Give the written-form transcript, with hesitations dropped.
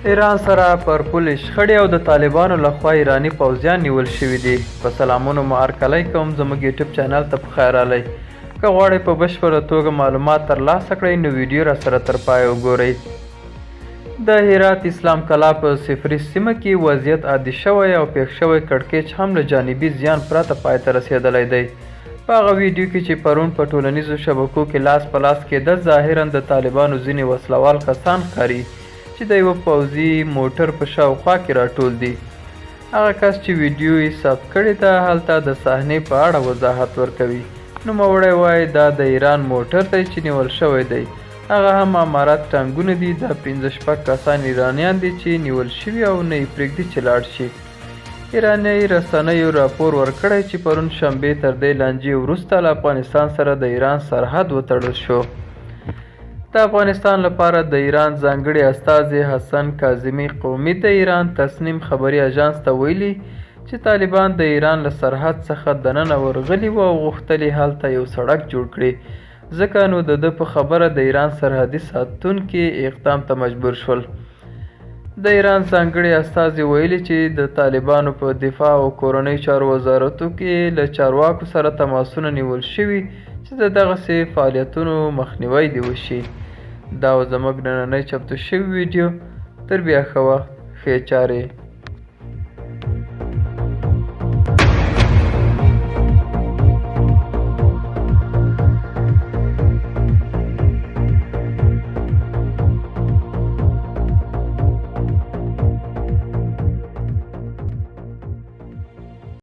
ایران سره پر پولې شخړې او د طالبانو له خوا ایراني پوځیان نیول شوي دي. په سلامونو مو هرکلی کوم، زموږ یوټیوب چینل ته په خیر راغلئ. که غواړئ په بشپړه توګه معلومات ترلاسه کړئ نو ویډیو راسره تر پایه وګورئ. د هرات اسلام کلا په صفري سیمه کې وضعیت عادي شوی او پېښ شوی کړکېچ هم له جانبي زیان پرته پای ته رسېدلی دی. په هغه ویډیو کې چې پرون په ټولنیزو شبکو کې لاس په لاس کېده، ظاهراً د طالبانو ځینې وسلهوال کسان ښکاري چې د یوه پوځي موټر په شاوخوا کې راټول دي. هغه کس چې ویډیو یې ثبت کړې ده، هلته د صحنې په اړه وضاحت ورکوي. نوموړی وايي، دا د ایران موټر دی چې نیول شوی دی. هغه هم امارت ټانګونه دي. دا پنځه شپږ کسان ایرانیان دي چې نیول شوي او نه یې پرېږدي چې لاړ شي. ایراني رسنیو راپور ورکړی چې پرون شنبه تر دې لانجې وروسته له افغانستان سره د ایران سرحد وتړل شو. د افغانستان لپاره د ایران ځانګړي استازي حسن کاظمي قومي د ایران تسنیم خبري اژانس ته ویلي چې طالبان د ایران له سرحد څخه دننه ورغلي وو او غوښتل یې هلته یو سړک جوړ کړي، ځکه نو د ده په خبره د ایران سرحدي ساتونکي اقدام ته مجبور شول. د ایران ځانګړي استازي ویلي چې د طالبانو په دفاع او کورنیو چارو وزارتو کې له چارواکو سره تماسونه نیول شوي چې د دغسې فعالیتونو مخنیوی دې وشي. دا و زموږ نننۍ چمتو شوې ویډیو. تر بیا ښه وخت، ښې چارې.